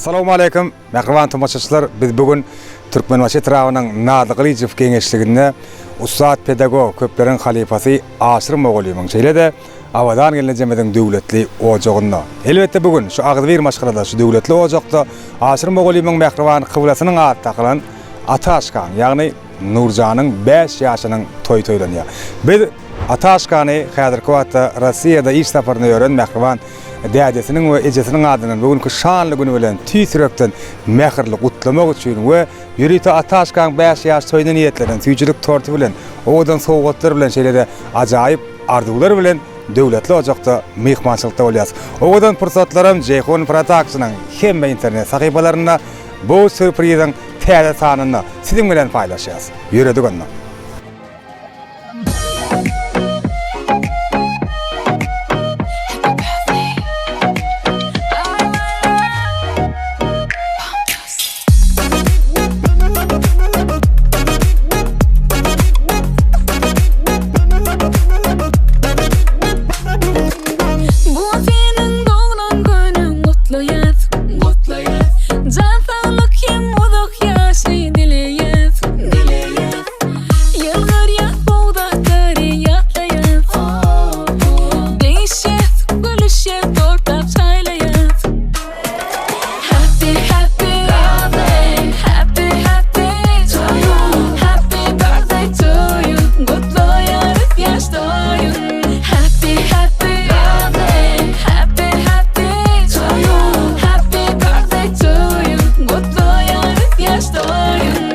Essalawmaleýkim, mähriban tomaşaçylar! Biz bu gün Türkmenbaşy etrabynyň Nazly Gylyjow geňeşliginde ussat pedagog, köpleriň halypasy Aşyr mugallymyň, şeýle-de Abadan gelnejemiziň döwletli ojagynda. Elbetde bu gün şu agzybir maşgalada, şu döwletli ojakda Aşyr mugallymyň mähriban kyblasynyň ady dakylan Ataşkaň, ýagny Nurjanyň bäş ýaşynyň toýy toýlanýar. Biz Ataşkany häzirki wagtda Rossiýada iş saparynda ýören mähriban dädesiniň we ejesiniň adyndan bu günki şanly güni bilen tüýs ýürekden mähirli gutlamak üçin we ýörite Ataşkaň bäş ýaş toýuna niýetlenen süýjülik torty bilen, owadan sowgatlar bilen şeýle-de ajaýyp arzuwlar bilen döwletli ojakda myhmançylykda bolýarys. Owadan pursatlaram Jeýhun Productionyň hemme internet sahypalarynda bu sýurpriziň täze sanynda siziň bilen paýlaşýarys. Ýöredik onda. Bu seniň doglan günüň gutlaýas, gutlaýas. Jan saglyk hem uzak ýaşy dileýäs, dileýäs. Ýylgyrýas bogdaklary ýatlaýas. Degişýäs, gülüşýäs, tortap çaýlaýas. Happy happy birthday, happy happy to you. Happy birthday to you. Gutlaýarys ýaş toýun. Happy happy birthday, happy happy to you. Happy birthday to you. Gutlaýarys ýaş toýun.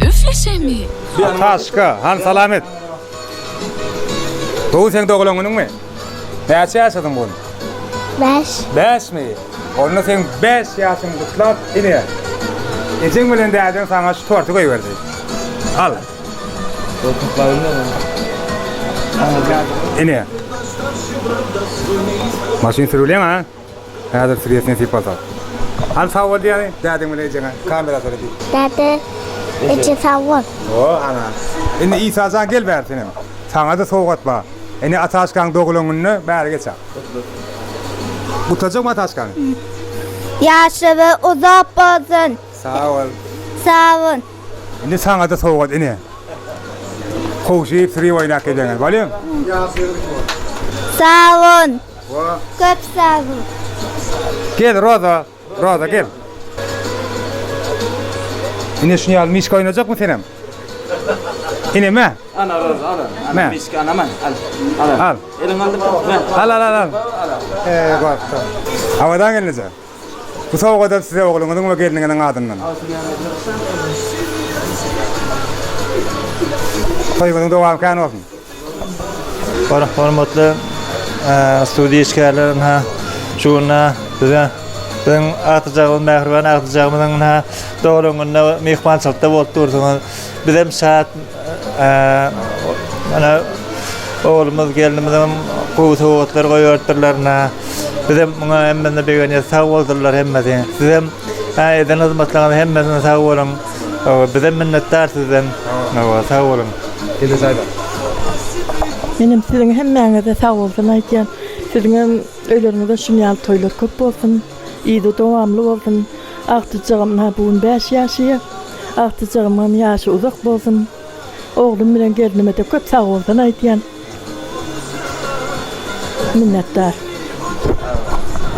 Üfleşemi? Ataşka, han salam et. Bu gün seň doglan günüňmi? Näçe ýaşadyň bu gün? Bäş. Bäşmi? Onda seň bäş ýaşyňy gutlap, ine, ejeň bilen dädeň saňa şu torty goýberdi. Al. Ine. Maşyn sürülýäň ha? Häzir sürýäs nesip bolsa. Hany sag bol diýýäni dädeň bilen ejeňe kamera seredi. Däde, eje sag bol. O, ana. Indi Isajan gel bäri senem. Saňa-da sowgat bar. Ine Ataşkaň doglan gününe bäri geç. Gutlajakmy Ataşkany? Ýaşy we uzak bolsun. Sag bol. Sag bol. Indi saňada sowgat ine. Kowşyp sürüp oýnap gezeňiz bolýamy? Sag bol. Köp sag bol. Gel Roza, Roza gel. Ine şuny ýaly mişka oýnajakmy senem? Ine me. Ana Roza ana. Ana mişka ana me. Al. Al. Al. Eliňe aldyk. Al al al al. Eý gorkdy. Abadan gelneje. Bu sowgadam size ogluňyzyň we gelniňiziň adyndan. Toýuňyzyň dowamy kän bolsun. Hormatly studiýa işgärleri ynha şu gün bize biziň agtyjagymyz mähriban agtyjagymyzyň ynha doglan gününe myhmançylykda bolup dursuňyz. Bizem şat Mana oglumyz gelnimizem gowy sowgatlar goýberipdirler ynha. Bizem muňa hemmesine begenýäs, sag bolsunlar hemmesi. Sizem eden hyzmatlaryňyza hemmesine sag boluň. Bizem minnetdar sizden. Sag boluň. Menem siziň hemmäňize sag bolsun aýdýan. Siziňem öýleriňizde şuny ýaly toýlar köp bolsun. Yzy dowamly bolsun. Agtyjagym ynha bu gün bäş ýaşaýar. Agtyjagymyň ýaşy uzak bolsun. Oglum bilen gelnime-de köp sagbolsun aýdýan. Minnetdar.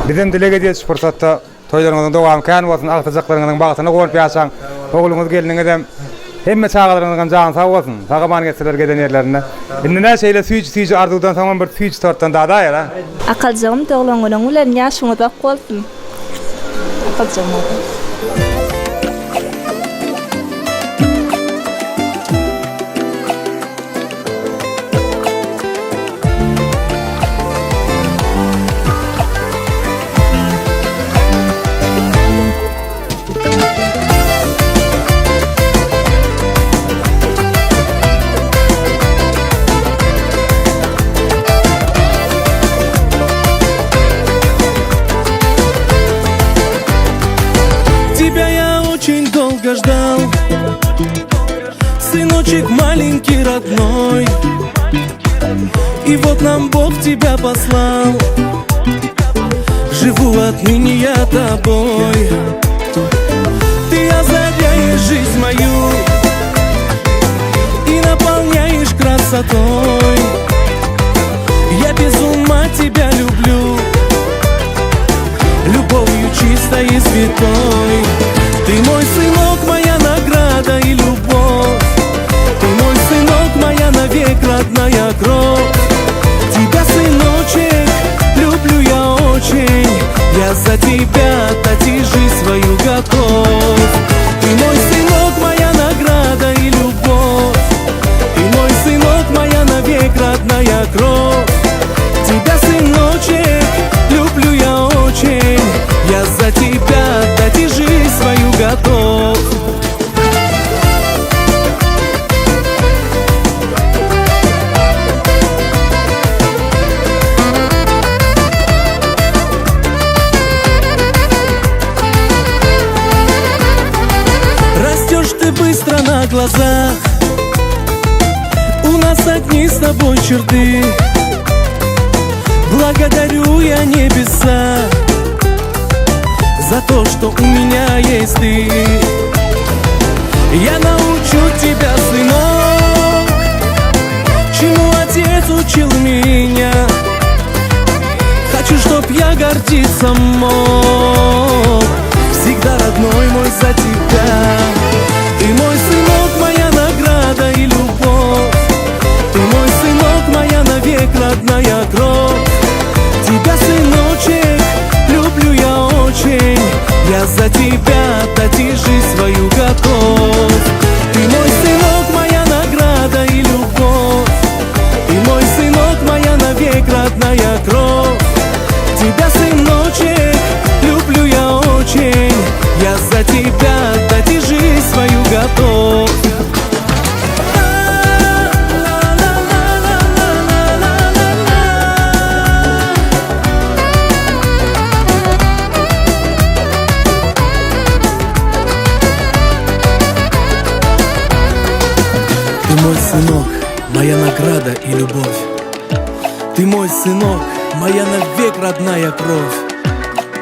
Bizem dileg edýäs şu pursatda toýlaryňyzyň dowamy kän bolsun agtyjaklaryňyzyň bagtyna guwanyp ýaşaň ogluňyz gelniňizem hemme çagalaryňyzyňam jany sag bolsun sag aman geçseler gezen ýerlerinde indi nä şeýle süýji süýji arzuwdan soňam bir süýji tortdan dadaýar a. Akaljygym doglan günüň bilen ýaşyň uzak bolsun. ждал Сыночек маленький родной И вот нам Бог тебя послал Живу отныне я тобой Ты озаряешь жизнь мою И наполняешь красотой Я без ума тебя люблю Любовью чистой и святой Ты мой сынок, моя награда и любовь Ты мой сынок, моя навек родная кровь Тебя, сыночек, люблю я очень Я за тебя отдать и жизнь свою готов Ты мой сынок, моя награда и любовь Ты мой сынок, моя навек родная кровь Тебя, сыночек, люблю я очень Я за тебя отдать и жизнь свою готов Растешь ты быстро на глазах У нас одни с тобой черты Благодарю я небеса За то, что у меня есть ты Я научу тебя, сынок Чему отец учил меня Хочу, чтоб я гордиться мог Всегда, родной мой, за тебя Ты мой сынок, моя награда и любовь Ты мой сынок, моя навек родная кровь Тебя, сыночек, люблю я очень Я за тебя отдать и жизнь свою готов Ты мой сынок, моя награда и любовь Ты мой сынок, моя навек родная кровь Тебя, сыночек, люблю я очень Я за тебя отдать и жизнь свою готов Ты мой сынок, моя награда и любовь Ты мой сынок, моя навек родная кровь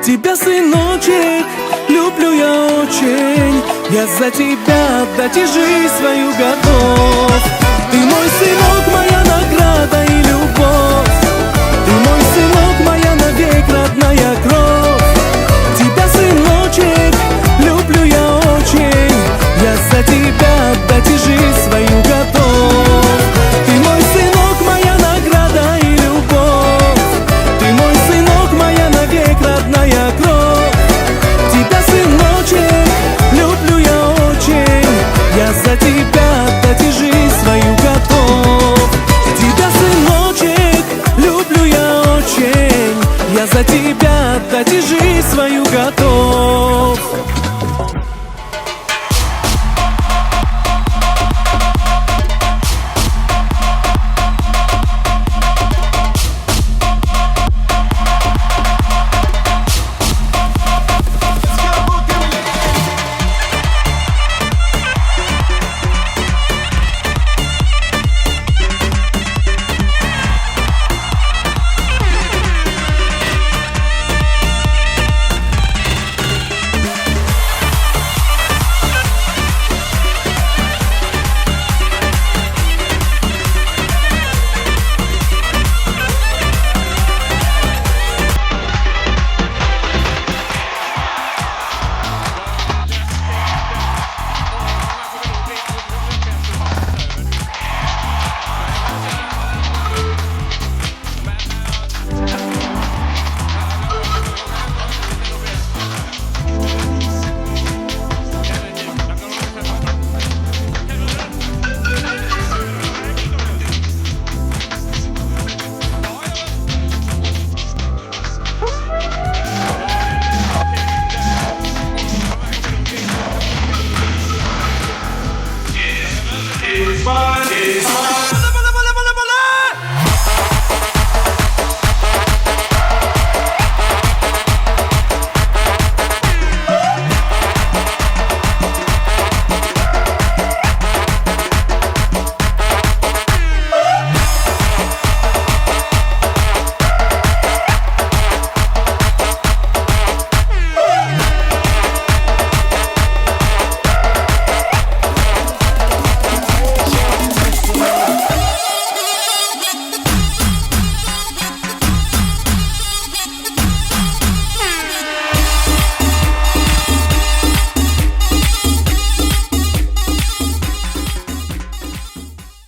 Тебя, сыночек, люблю я очень Я за тебя отдать и жизнь свою готов Ты мой сынок, моя награда и любовь Ты мой сынок, моя навек родная кровь Тебя, сыночек, люблю я очень Я за тебя отдать и жизнь свою готов Ты мой сынок, моя награда и любовь Ты мой сынок, моя навек родная кровь Тебя, сыночек, люблю я очень Я за тебя отдать и жизнь свою готов Тебя, сыночек, люблю я очень Я за тебя отдать и жизнь свою готов